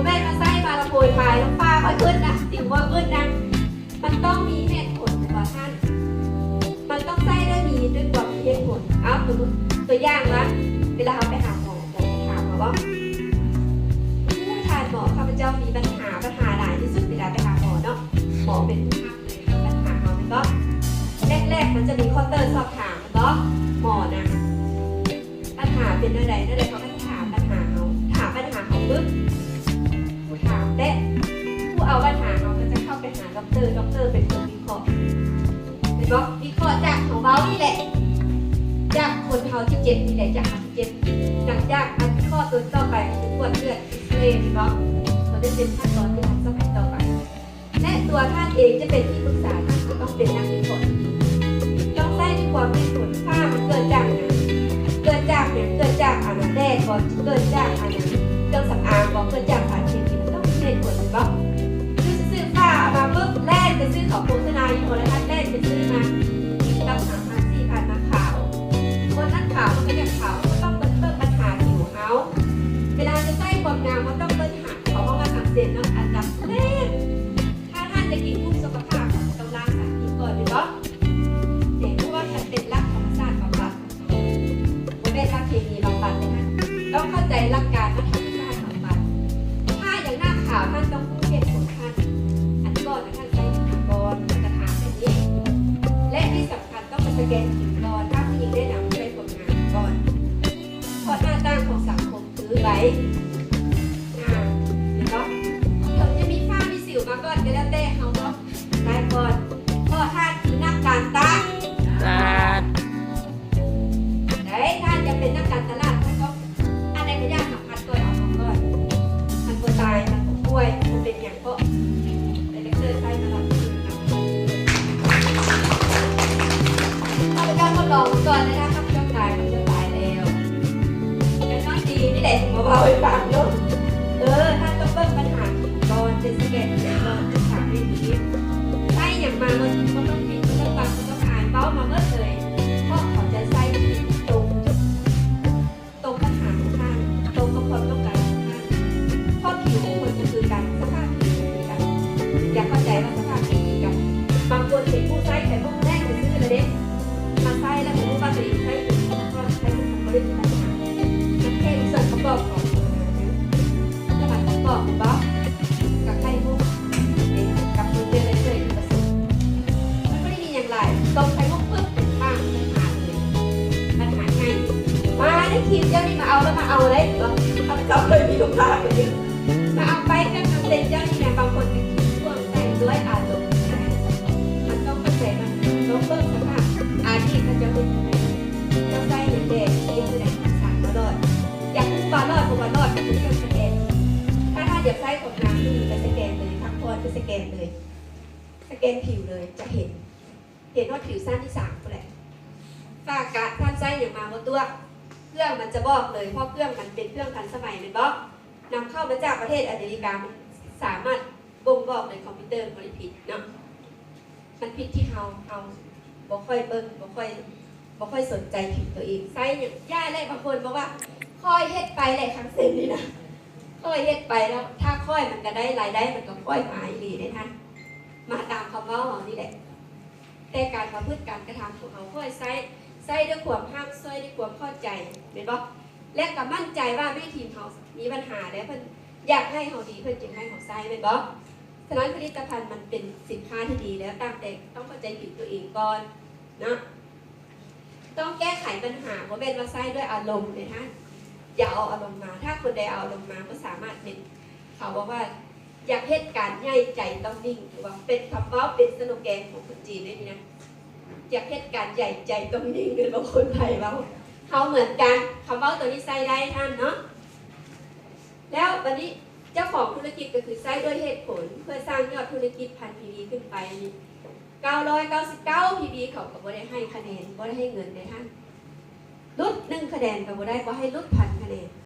ບໍ່ແມ່ນວ່າໃຊ້ມາແລ້ວໂປຍປາຍ ນ້ຳຟ້າຄ່ອຍຂຶ້ນນະ ສິວຄ່ອຍຂຶ້ນນະ. ມັນຕ້ອງມີເຫດຜົນ ແມ່ນບໍ່ທ່ານ? ມັນຕ້ອງໃຊ້ໂດຍມີ ດ້ວຍຄວາມມີເຫດຜົນ. ເອົາ ສົມມຸດຕົວຢ່າງວ່າ ເວລາເຮົາໄປຫາໝໍ ໝໍຈະຖາມເຮົາວ່າ ທ່ານໝໍ ຂ້າພະເຈົ້າມີບັນຫາ ບັນຫາຫຼາຍທີ່ສຸດເວລາໄປຫາໝໍເນາະ ໝໍເປັນຜູ້ຮັບເລີຍ ຮັບບັນຫາເຮົາແມ່ນບໍ່? ແລກໆ ມັນຈະມີເຄົາເຕີສອບຖາມແມ່ນບໍ່? ໝໍນະ ບັນຫາເປັນແນວໃດ ແນວໃດ ເຂົາກໍຈະຖາມບັນຫາເຮົາ ຖາມບັນຫາເຮົາປຶບ ຖາມແຕ່ຜູ້ເອົາບັນຫາເຮົາກໍຈະເຂົ້າໄປຫາດັອກເຕີ ດັອກເຕີເປັນຄົນວິເຄາະ ແມ່ນບໍ່? ວິເຄາະຈາກເຮົາເວົ້ານີ້ແຫຼະ ຈາກຄົນເຮົາທີ່ເຈັບນີ້ແຫຼະ ຈາກເຮົາທີ່ເຈັບ. ຫຼັງຈາກອັນວິເຄາະຕົວຕໍ່ໄປ ກໍຄືກວດເລືອດ ເອັກຊະເຣ ແມ່ນບໍ່? ກໍຈະເປັນຂັ້ນຕອນທີ່ທັນສະໄໝຕໍ່ໄປ. ແລະ ຕົວທ່ານເອງຈະເປັນທີ່ປຶກສາ, ທ່ານກໍຕ້ອງເປັນນັກວິເຄາະທີ່ດີ, ຕ້ອງໃຊ້ດ້ວຍຄວາມເຫດຜົນ. ຟ້າມັນເກີດຈາກຫຍັງ? ເກີດຈາກຫຍັງ? ເກີດຈາກອັນແດດບໍ? ເກີດຈາກອັນເຄື່ອງສຳອາງບໍ? ເກີດຈາກສານເຄມີ? ມັນຕ້ອງມີເຫດຜົນແມ່ນບໍ່? ຄືຊື່ໆ ຟ້າເອົາມາປຶບ ແລ່ນໄປຊື້ເຂົາໂຄສະນາຢູ່ໂທລະທັດ ແລ່ນໄປຊື້ມາ ສິບກັບສາມພັນ ສີ່ພັນ ມາຂາວ. ຄົນນັ້ນຂາວ ມັນກໍຢາກຂາວ, ເຮົາກໍຕ້ອງເບິ່ງ ເບິ່ງບັນຫາຜິວເຮົາ. ເວລາຈະໃຊ້ຄວາມງາມ ເຮົາຕ້ອງເບິ່ງຫາ ເຂົາເວົ້າວ່າສາມເສັ້ນເນາະ ອັນດັບແລກ ຖ້າທ່ານຈະກິນກຸ້ງສຸຂະພາບ ຕ້ອງລ້າງສານພິດກ່ອນແມ່ນບໍ່? ເຫັນບໍ່ວ່າມັນເປັນຫຼັກທຳມະຊາດບຳບັດ ບໍ່ແມ່ນຫຼັກເຄມີບຳບັດເດ້ທ່ານ ຕ້ອງເຂົ້າໃຈຫຼັກການວ່າທຳມະຊາດບຳບັດ. ຖ້າຢາກໜ້າຂາວ ທ່ານຕ້ອງຮູ້ເຫດຜົນທ່ານ ອັນກ່ອນນະ ທ່ານໃຊ້ໜ້າກ່ອນ ແລ້ວກໍທາແບບນີ້ ແລະ ທີ່ສຳຄັນຕ້ອງໄປສະແກນຜິວກ່ອນ ຖ້າຜູ້ຍິງແນະນຳໃຊ້ຄວາມງາມກ່ອນ ເພາະໜ້າຕ່າງຂອງສັງຄົມ ຄືໃບໜ້າ ເຫັນບໍ່? ເຖິງຈະມີຟ້າມີສິວມາກ່ອນກໍແລ້ວແຕ່ ເຮົາຕ້ອງໄດ້ກ່ອນ ເພາະທ່ານຄືນັກການຕະຫຼາດ ໄດ້ ທ່ານຢາກເປັນນັກການຕະຫຼາດ ທ່ານຕ້ອງ ອັນໃດກໍຢ່າ ສຳຜັດກ່ອນ ເອົາເຮົາກ່ອນ ມັນບໍ່ຕາຍ ມັນບໍ່ປ່ວຍ ມັນບໍ່ເປັນຫຍັງ ເພາະໄດ້ເລີຍໃຊ້ມາຫຼາຍປີແລ້ວ. ຂ້າພະເຈົ້າທົດລອງມາກ່ອນແລ້ວນະ ຂ້າພະເຈົ້າຕາຍ ຂ້າພະເຈົ້າຕາຍແລ້ວ ແຕ່ນອນດີນີ້ແຫຼະ ມາເວົ້າໃຫ້ຟັງຢູ່. ເອີ ທ່ານຕ້ອງເບິ່ງບັນຫາຜິວກ່ອນ ເປັນສະແກນຜິວກ່ອນ ສຶກສາໃຫ້ດີ ໃຊ້ຫຍັງມາ ບໍ່ຕ້ອງປິດ ບໍ່ຕ້ອງບັງ ບໍ່ຕ້ອງອາຍ ເວົ້າມາເບິດເລີຍ ເພາະເຂົາຈະໃຊ້ທີ່ຕົງຈຸດ ຕົງບັນຫາຂອງທ່ານ ຕົງກັບຄວາມຕ້ອງການຂອງທ່ານ ເພາະຜິວຂອງຄົນບໍ່ຄືກັນ ສະພາບຜິວບໍ່ຄືກັນ. ຢາກເຂົ້າໃຈວ່າສະພາບຜິວຄືກັນ ບາງຄົນເຫັນຜູ້ໃຊ້ໄຂ່ມຸກແນງຊື່ໆລະເດ້ ມາໃຊ້ແລ້ວບໍ່ຮູ້ວ່າຕົວເອງໃຊ້ຢູ່ ໃຊ້ຢູ່ ບໍ່ໄດ້ມີບັນຫາ ມັນແຄ່ມີສ່ວນປະກອບຂອງ ແຕ່ມັນປະກອບບໍ່ ກັບໄຂ່ມຸກ ກັບໂປຣເຈກເລີຍ ເລີຍປະສົມ ມັນບໍ່ໄດ້ມີຫຍັງຫຼາຍ ຕົ້ມໄຂ່ມຸກປຶບ ເປັນປາກ ບັນຫາເລີຍ ບັນຫາໃຫຍ່. ມາໃນຄລິບດຽວນີ້ ມາເອົາແລ້ວມາເອົາໄດ້ບໍ່? ຂ້າພະເຈົ້າເຄີຍມີລູກຄ້າຄົນໜຶ່ງ ມາເອົາໄປເຄື່ອງນຳເຕັນເຈົ້ານີ້ນະ ບາງຄົນກໍຄິດຊ່ວງໃສ່ດ້ວຍອາລົມ ມັນຕ້ອງເຂົ້າໃຈ ມັນຕ້ອງເບິ່ງສະພາບ ອາດີດເຂົາເຈົ້າເຮັດຈັ່ງໃດ ເຈົ້າໃສ່ຫຍັງແດ່ ເຮັດຈັ່ງໃດ ສາມບໍ່ລອດ ຢາກຮູ້ວ່າລອດບໍ່ວ່າລອດ ກໍຄືເຄື່ອງສະແກນ. ຖ້າທ່ານຢາກໃຊ້ຂອງງາມ ກໍສະແກນເລີຍ ພັກຜ່ອນ ກໍສະແກນເລີຍ ສະແກນຜິວເລີຍ ຈະເຫັນ ເຫັນຮອດຜິວຊັ້ນທີສາມພຸ້ນແຫຼະ. ຝາກະ ທ່ານໃຊ້ຫຍັງມາບໍ່ຕົວະ ເຄື່ອງມັນຈະບອກເລີຍ ເພາະເຄື່ອງມັນເປັນເຄື່ອງທັນສະໄໝແມ່ນບໍ່? ນຳເຂົ້າມາຈາກປະເທດອາເມລິກາ ມັນສາມາດບົ່ງບອກໃນຄອມພິວເຕີ ບໍ່ໄດ້ຜິດເນາະ ມັນຜິດທີ່ເຮົາ ເຮົາບໍ່ຄ່ອຍເບິ່ງ ບໍ່ຄ່ອຍ ບໍ່ຄ່ອຍສົນໃຈຜິວຕົວເອງ ໃຊ້ຫຍັງ ຢ່າແຫຼະ ບາງຄົນບອກວ່າ ຂ້ອຍເຮັດໄປແຫຼະ ຄັງເຊັນນີ້ນະ ຂ້ອຍເຮັດໄປແລ້ວ ຖ້າຂ້ອຍມັນກໍໄດ້ ລາຍໄດ້ມັນກໍຄ່ອຍມາອີ່ຫຼີເດ້ທ່ານ ມາຕາມຄຳເວົ້າເຮົານີ້ແຫຼະ. ແຕ່ການປະພຶດການກະທຳຂອງເຮົາ ຂ້ອຍໃຊ້ ໃຊ້ດ້ວຍຄວາມຮັກ ໃຊ້ດ້ວຍຄວາມເຂົ້າໃຈ ແມ່ນບໍ່? ແລະກໍໝັ້ນໃຈວ່າແມ່ທີມເຮົາມີບັນຫາແລ້ວ ເພິ່ນຢາກໃຫ້ເຮົາດີ ເພິ່ນຈຶ່ງໃຫ້ເຮົາໃຊ້ ແມ່ນບໍ່? ສະນັ້ນຜະລິດຕະພັນມັນເປັນສິນຄ້າທີ່ດີແລ້ວ ຕ່າງແຕ່ຕ້ອງເຂົ້າໃຈຜິວຕົວເອງກ່ອນເນາະ ຕ້ອງແກ້ໄຂບັນຫາ ບໍ່ແມ່ນວ່າໃຊ້ດ້ວຍອາລົມເດ້ທ່ານ ຢ່າເອົາອາລົມມາ ຖ້າຄົນໃດເອົາອາລົມມາບໍ່ສາມາດເປັນ ເຂົາບອກວ່າ ຢາກເຮັດການໃຫຍ່ໃຈຕ້ອງນິ່ງ ຫຼືວ່າເປັນຄຳເວົ້າ ເປັນສະໂລແກນຂອງຄົນຈີນເດ້ນີ້ນະ ຢາກເຮັດການໃຫຍ່ໃຈຕ້ອງນິ່ງ ແມ່ນບໍ່ ຄົນໄທເວົ້າ ເຮົາເໝືອນກັນ ຄຳເວົ້າຕົວນີ້ໃຊ້ໄດ້ທ່ານເນາະ. ແລ້ວບັດນີ້ເຈົ້າຂອງທຸລະກິດກໍຄືໃຊ້ດ້ວຍເຫດຜົນ ເພື່ອສ້າງຍອດທຸລະກິດພັນພີບີຂຶ້ນໄປ ເກົ້າຮ້ອຍເກົ້າສິບເກົ້າພີບີ ເຂົາກໍບໍ່ໄດ້ໃຫ້ຄະແນນ ບໍ່ໄດ້ໃຫ້ເງິນເດ້ທ່ານ ຫຼຸດໜຶ່ງຄະແນນກໍບໍ່ໄດ້ ບໍ່ໃຫ້ຫຼຸດພັນຄະແນນ.